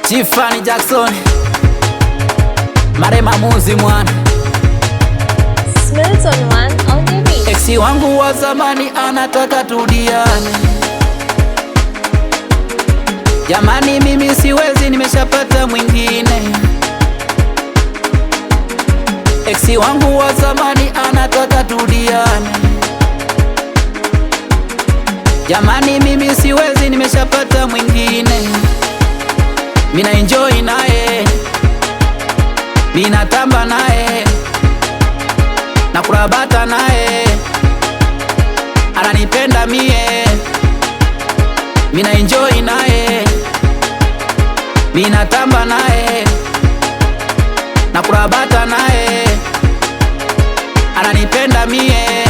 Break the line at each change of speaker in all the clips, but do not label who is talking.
Chifani Jackson Marema Muzi mwana.
Smilton one on the beat.
Ex wangu wa zamani anataka turudiane. Jamani, mimi siwezi, nimeshapata mwingine. Ex wangu wa zamani anataka turudiane. Jamani, mimi siwezi, nimeshapata mwingine. Mina enjoy naye, mina tamba naye, na kurabata naye, ananipenda mie. Mina enjoy naye, mina tamba naye, na kurabata naye, ananipenda mie.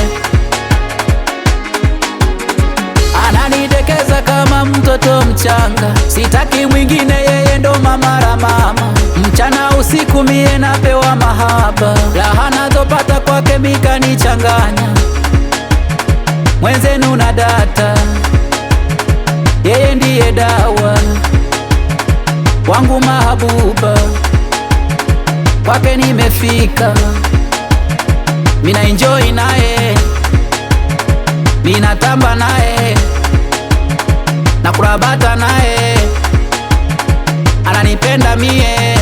Ananidekeza kama mtoto mchanga, sitaki mwingine, yeye ndo mama la mama. Mchana usiku mie napewa mahaba, raha nazopata kwake mikanichanganya. Mwenzenu na data, yeye ndiye dawa wangu mahabuba, kwake nimefika, mina enjoy naye, mina tamba naye, na kurabata naye, ananipenda mie,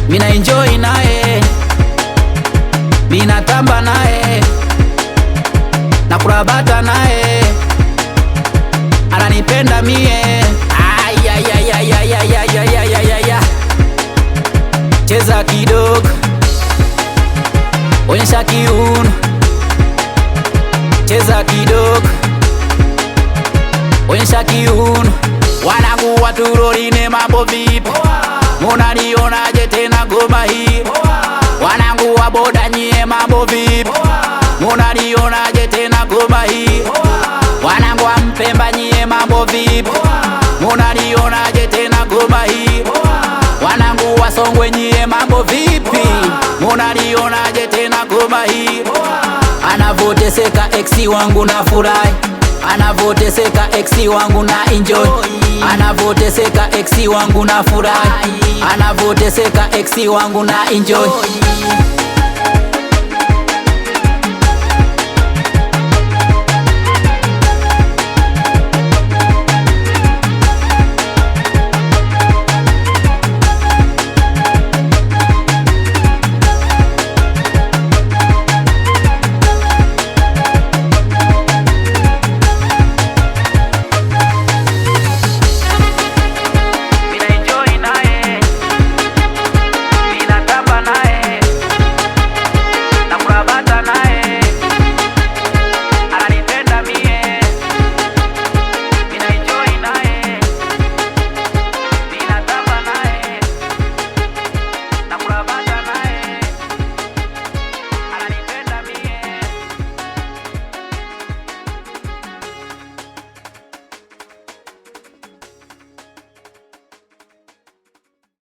mina enjoy naye, mina tamba naye, na kurabata naye, ananipenda mie. Ay, ay, ay, ay, ay, ay, ay, ay, ay, ay, ay, ay. Cheza kidogo, onyesha kiuno, cheza kidogo, onyesha kiuno. Wanangu wa Turorine, mambo vipi? Munanionaje tena ngoma hii? Wanangu wa boda nyie, mambo vipi? Munanionaje tena ngoma hii? Wanangu wa Mpemba nyie, mambo vipi? Munanionaje tena ngoma hii? Wanangu wa Songwe nyie, mambo vipi? Munanionaje tena ngoma hii? Anavoteseka ex wangu na furahi, anavoteseka ex wangu na enjoy, anavoteseka ex wangu na furahi, anavoteseka ex wangu na enjoy.